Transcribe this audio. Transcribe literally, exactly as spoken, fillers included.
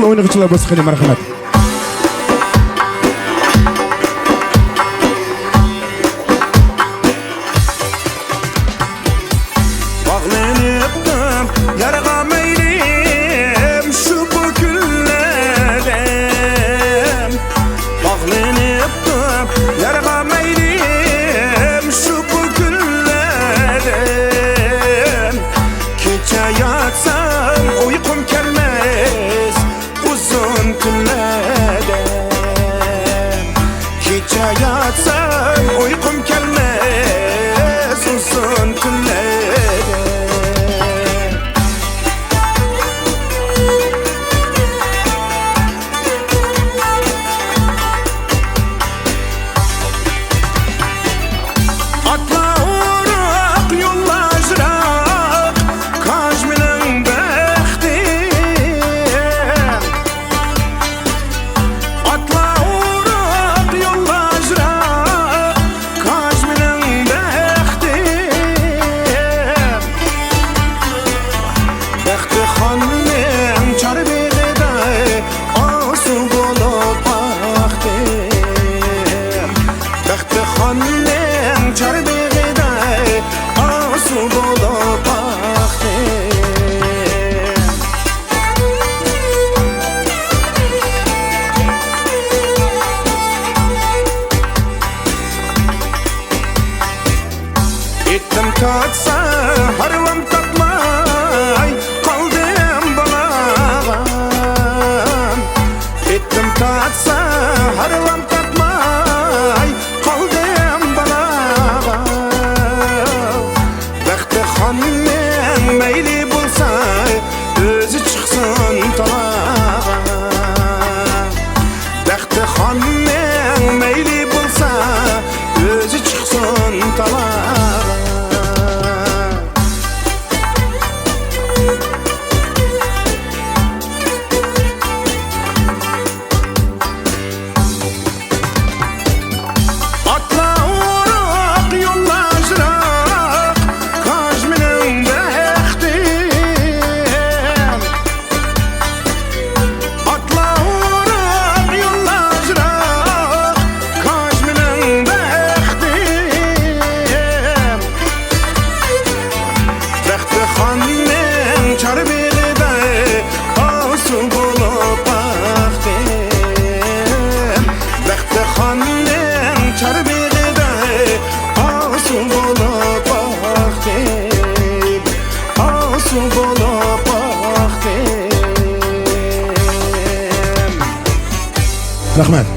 ئوينىغۇچىلار بولسا قېنى، مەرھەمەت. باغلىنىپتىم يارغا مەيلىم شۇ بۇ كۈنلەردە. باغلىنىپتىم يارغا مەيلىم شۇ بۇ كۈنلەردە. كېچە ياتسام ئۇيقۇم كەلمەس ئۇزۇن تۈنلەردە. كېچە ياتسام ئۇيقۇم كەلمەس ئۇزۇن تۈنلەردە. ئاتلار ئورۇق يوللار يىراق، كاش مېنىڭ بەختىم. ئاتلار ئورۇق يوللار يىراق، كاش مېنىڭ بەختىم. بەختىخاننىڭ چاربېغىدا ئارزۇ بولۇپ باقتىم. بەختىخاننىڭ چاربېغىدا ئارزۇ بولۇپ باقتىم. ئېتىم تارتسا ھارۋام تاپماي قالدىم بالاغا. ئېتىم تارتسا ھارۋام تاپماي قالدىم بالاغا. بەختىخاننىڭ مەيلى بولسا ئۆزى چىقسۇن تالاغا. بەختىخاننىڭ مەيلى بولسا ئۆزى چىقسۇن تالاغا. ئاتلار ئورۇق يوللار يىراق، كاش مېنىڭ بەختىم. ئاتلار ئورۇق يوللار يىراق، كاش مېنىڭ بەختىم. بەختىخاننىڭ چاربېغىدا ئارزۇ بولۇپ باقتىم. بەختىخاننىڭ چاربېغىدا ئارزۇ بولۇپ باقتىم. ئارزۇ بولۇپ باقتىم. رەھمەت.